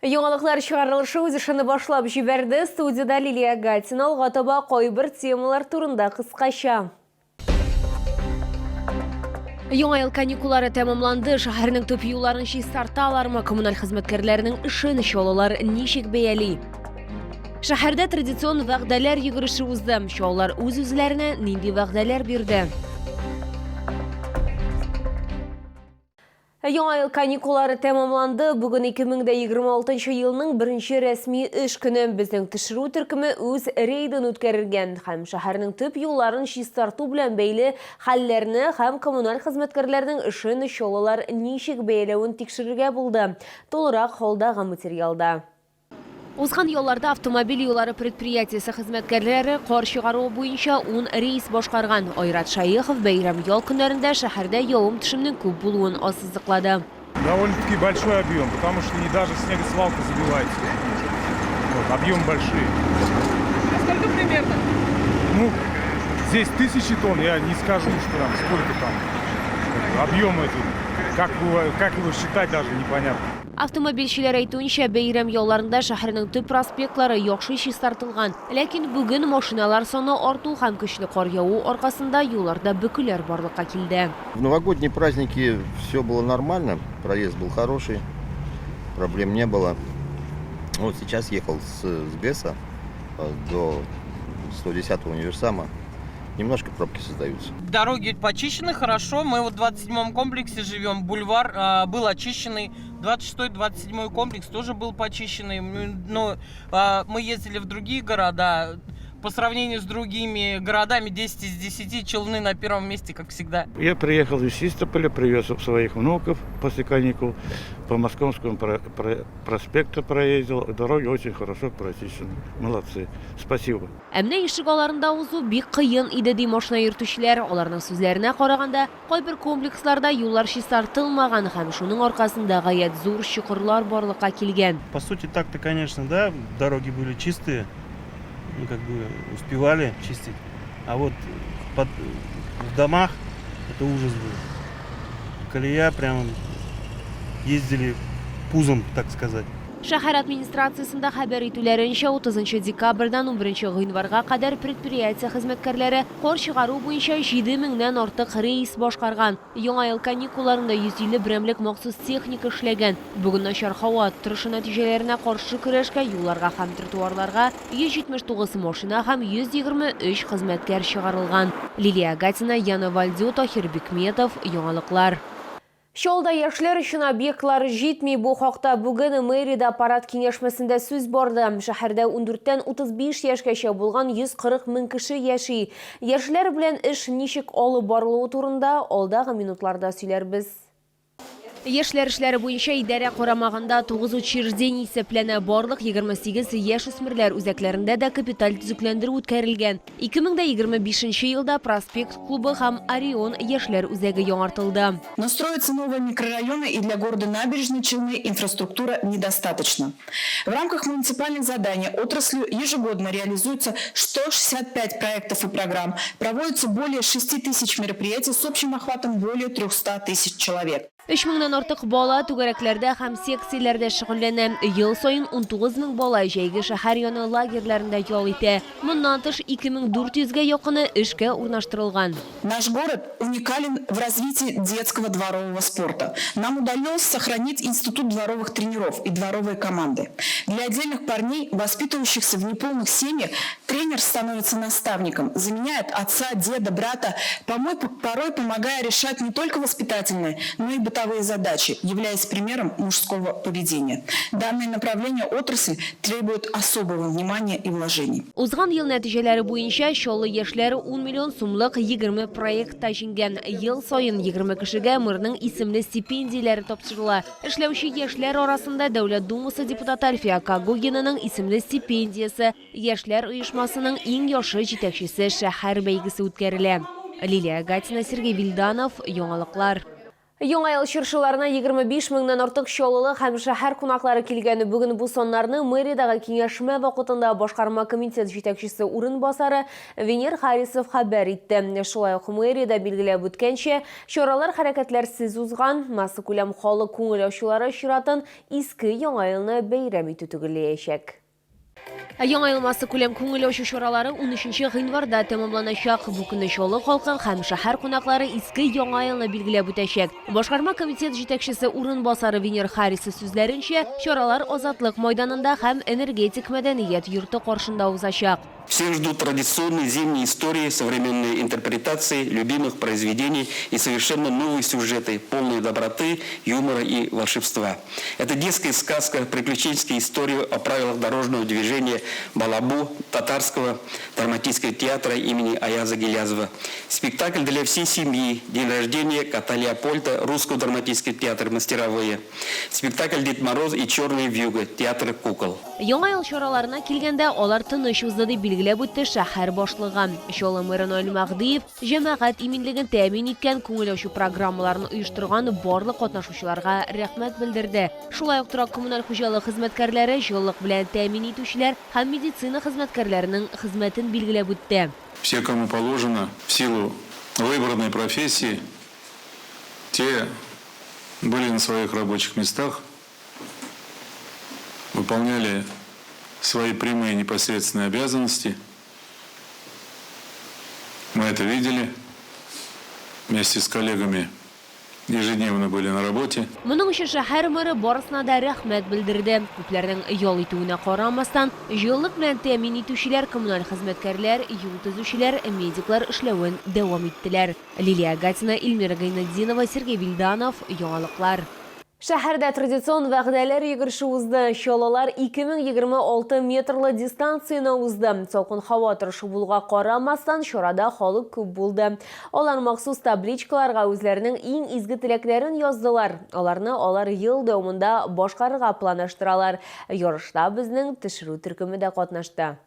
Яңалыклар чыгарылышы үз эшен башлап җибәрде. Студиядә Лилия Гатина. Алга таба кайбер темалар турында кыскача. Яңа ел каникуллары тәмамланды. Шәһәрнең төп юлларын чистарталармы? Коммуналь хезмәткәрләренең эшен чаллылар ничек бәяли? Шәһәрдә традицион вәгъдәләр йөгереше узды. Чаллылар үз-үзләренә нинди вәгъдәләр бирде? Яңа ел каникуллары тәмамланды. Бүген 2026 елның беренче рәсми эш көне. Безнең төшерү төркеме үз рейдын үткәрергә һәм шәһәрнең төп юлларын чистарту белән бәйле хәлләрне һәм коммуналь хезмәткәрләрнең эшен чаллылар ничек бәяләвен тикшерергә булды. Тулырак алдагы материалда. Узган ялларда автомобиль юллары предприятиесе хезмәткәрләре кар чыгару буенча ун рейс башкарган. Айрат Шәехов бәйрәм ял көннәрендә шәһәрдә явым-төшемнең күп булуын ассызыклады. Довольно-таки большой объем, потому что и даже снегосвалка забивается. Вот, объем большие. А сколько примерно? Ну, здесь тысячи тонн, я не скажу, что там, сколько там. Объем этот, как его, как его считать даже непонятно. Автомобильчеләр әйтүенчә, бәйрәм ялларында шәһәрнең төп проспектлары яхшы чистартылган. Ләкин бүген машиналар саны арту һәм көчле кар яву аркасында юлларда бөкеләр барлыкка килде. В новогодние праздники все было нормально, проезд был хороший, проблем не было. Вот сейчас ехал с, с ГЭСа э, до 110-го универсама. Немножко пробки создаются. Дороги почищены хорошо. Мы вот в 27-м комплексе живем. Бульвар э, был очищенный. 26-27 комплекс тоже был почищенный. Но э, мы ездили в другие города. По сравнению с другими городами 10 из 10, Челны на первом месте, как всегда. Я приехал из Чистополя, привез своих внуков после каникул. По Московскому про про проспекту проездил. Дороги очень хорошо прочищены. Молодцы. Спасибо. Ә менә ишек алларында узу бик кыен иде, ди машина йөртүчеләр. Аларның сүзләренә караганда, кайбер комплексларда юллар чистартылмаган һәм шуның аркасында гаять зур чокырлар барлыкка килгән. По сути, так-то, конечно, да, дороги были чистые, ну, как бы успевали чистить. А вот под, в домах это ужас был. Колея прям ездили пузом, так сказать. Шәһәр администрациясендә хәбәр итүләренчә, 30 декабрьдән 11 гыйнварга кадәр предприятие хезмәткәрләре кар чыгару буенча 7 меңнән артык рейс башкарган. Яңа ел каникулларында 150 берәмлек махсус техника эшләгән. Бүген начар һава торышы нәтиҗәләренә каршы көрәшкә юлларга һәм тротуарларга 179 машина һәм 123 хезмәткәр чыгарылган. Лилия Гатина, Яна Вальдё, Таһир Бикметов, Яңалыклар. Чаллыда яшьләр өчен объектлар җитми. Бу хакта бүген мэриядә аппарат киңәшмәсендә сүз барды. Шәһәрдә ундүрттән 35 яшькәчә булган 140 мең кеше яши. Яшьләр белән эш ничек алып барылуы турында алдагы минутларда сөйләрбез. Яшьләр эшләре буенча идарә карамагында тугыз учреждение исәпләнә. Барлык 28 яшүсмерләр үзәкләрендә дә капиталь төзекләндерү үткәрелгән. 2025 нче елда Проспект клубы һәм Орион яшьләр үзәге яңартылды. Но строятся новые микрорайоны и для города Набережные Челны инфраструктура недостаточно. В рамках муниципальных заданий отраслью ежегодно реализуются 165 проектов и программ, проводятся более 6 тысяч мероприятий с общим охватом более 300 тысяч человек. Өч меңнән артык бала түгәрәкләрдә һәм секцияләрдә шөгыльләнә. Ел саен 19 мең бала җәйге шәһәр яны лагерьларында ял итә. Моннан тыш, 2400 гә якыны эшкә урнаштырылган. Наш город уникален в развитии детского дворового спорта. Нам удалось сохранить институт дворовых тренеров и дворовые команды. Для отдельных парней, воспитывающихся в неполных семьях, тренер становится наставником, заменяет отца, деда, брата, порой помогая решать не только воспитательные, но и бытовые задачи, являясь примером мужского поведения. Данное направление отрасли требует особого внимания и вложений. Узган ел нәтиҗәләре буенча Чаллы яшьләре 10 миллион сумлык 20 проектта җиңгән. Ел саен 20 кешегә мэрның исемле стипендияләре тапшырыла. Эшләүче яшьләр арасында Дәүләт Думасы депутаты Альфия Когогинаның исемле стипендиясе, Яшьләр оешмасының иң яхшы җитәкчесе шәһәр бәйгесе үткәрелә. Лилия Гатина, Сергей Вильданов, Яңалыклар. Яңа ел чыршыларына 25 меңнән артык чаллылы һәм шәһәр кунаклары килгән. Бүген бу саннарны мэриядәге киңәшмә вакытында башкарма комитет җитәкчесе урынбасары Венер Харисов хәбәр итте. Шулай ук мэриядә билгеләп үткәнчә, чаралар хәрәкәтләрсез узган, массакүләм халык күңел ачулары чиратын иске Яңа елны бәйрәм итү төгәлләячәк. Ә Яңа ел массакүләм күңел ачу чаралары 13 гыйнварда тәмамланачак. Бу көнне Чаллы халкы һәм шәһәр кунаклары иске Яңа елны билгеләп үтәчәк. Башкарма комитет җитәкчесе урынбасары Венер Харисов сүзләренчә, чаралар Азатлык майданында һәм Энергетик мәдәният йорты каршында узачак. Всех ждут традиционные зимние истории, современные интерпретации любимых произведений и совершенно новые сюжеты, полные доброты, юмора и волшебства. Это детская сказка, приключенческая история о правилах дорожного движения «Балабу» татарского драматического театра имени Аяза Гилязова. Спектакль для всей семьи, день рождения кота Леопольда, русского драматического театра «Мастеровые». Спектакль «Дед Мороз и черная вьюга», театр кукол. Яңа ел чараларына килгәндә, алар тыныч узды, дип билгеләп үтте шәһәр башлыгы. Чаллы мэры Наил Мәһдиев җәмәгать иминлеген тәэмин иткән, күңел ачу программаларын оештырган барлык катнашучыларга рәхмәт белдерде. Шулай ук торак-коммуналь хуҗалык хезмәткәрләре, җылылык белән тәэмин итүчеләр һәм медицина хезмәткәрләренең хезмәтен билгеләп үтте. Все, кому положено, в силу выбранной профессии, те были на своих рабочих местах, выполняли свои прямые непосредственные обязанности. Мы это видели вместе с коллегами, ежедневно были на работе. Моның өчен шәһәр мэры барысына да рәхмәт белдерде. Күпләрнең ял итүенә карамастан, җылылык белән тәэмин итүчеләр, коммуналь хезмәткәрләр, юл төзүчеләр, медиклар эшләвен дәвам иттеләр. Лилия Гатина, Эльмира Гайнетдинова, Сергей Вильданов, Яңалыклар. Шәһәрдә традицион вәгъдәләр йөгереше узды. Чаллылар 2026 метрлы дистанцияне узды. Салкын һава торышы булуга карамастан, чарада халык күп булды. Алар махсус табличкаларга үзләренең иң изге теләкләрен яздылар. Аларны алар ел дәвамында башкарырга планлаштыралар. Ярышта безнең төшерү төркеме дә катнашты.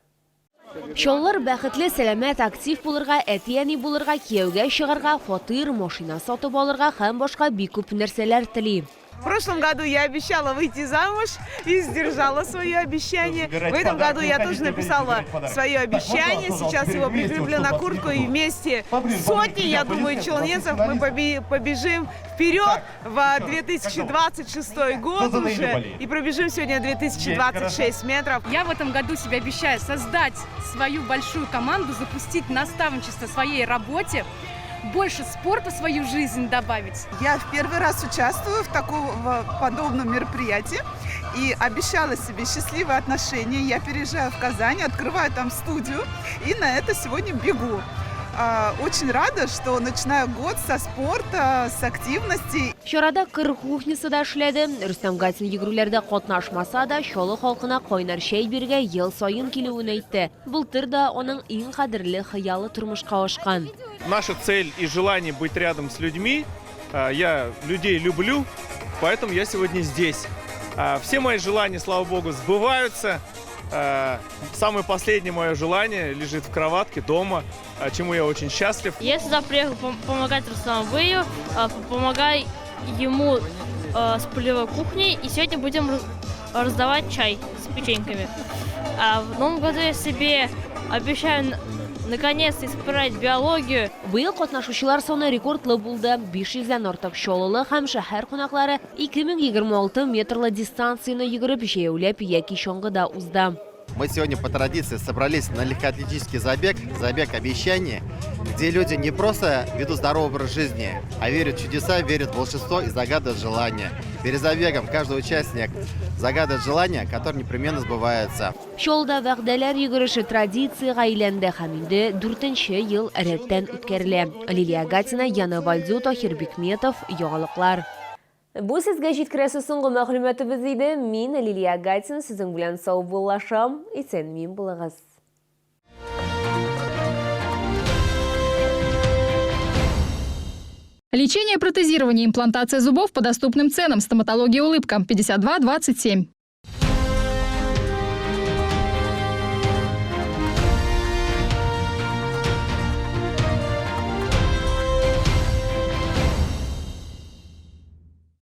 Чаллылар бәхетле, сәламәт, актив булырга, әти-әни булырга, кияүгә чыгарга, фатир, машина сатып алырга һәм башка бик күп нәрсәләр тели. В прошлом году я обещала выйти замуж и сдержала свое обещание. В этом году я тоже написала свое обещание. Сейчас его прикреплю на куртку и вместе с сотней, я думаю, челнинцев мы побежим вперед в 2026 год уже и пробежим сегодня 2026 метров. Я в этом году себе обещаю создать свою большую команду, запустить наставничество своей работе, больше спорта в свою жизнь добавить. Я в первый раз участвую в таком подобном мероприятии и обещала себе счастливые отношения. Я переезжаю в Казань, открываю там студию и на это сегодня бегу. Очень рада, что начинаю год со спорта, с активности. Чарада кыр кухнясы да эшләде. Рөстәм Гатин йөгерүләрдә катнашмаса да, Чаллы халкына кайнар чәй бирергә ел саен килүен әйтте. Былтыр да аның иң кадерле хыялы тормышка ашкан. Наша цель и желание быть рядом с людьми. Я людей люблю, поэтому я сегодня здесь. Все мои желания, слава богу, сбываются. Самое последнее мое желание лежит в кроватке дома, чему я очень счастлив. Я сюда приехал помогать Руслану Быю, помогаю ему с полевой кухней. И сегодня будем раздавать чай с печеньками. А в новом году я себе обещаю наконец-то исправить биологию. Быел катнашучылар саны рекордлы булды. 500 дән артык чаллылы һәм шәһәр кунаклары 2026 метрлы дистанцияне йөгереп, җәяүләп яки чаңгыда узды. Мы сегодня по традиции собрались на легкоатлетический забег, забег обещаний, где люди не просто ведут здоровый образ жизни, а верят в чудеса, верят в волшебство и загадывают желания. Перед забегом каждый участник загадывает желание, которое непременно сбывается. Чаллыда вәгъдәләр йөгереше традициягә әйләнде һәм инде дүртенче ел рәттән үткәрелә. Лилия Гатина, Яна Вальдю, Таһир Бикметов, Яңалыклар. Бу сезгә җиткерәсе соңгы мәгълүматыбыз иде. Мин, Лилия Гатина, сезнең белән саубуллашам. Исән-имин булыгыз. Лечение, протезирование, имплантация зубов по доступным ценам. Стоматология «Улыбка» 52 27.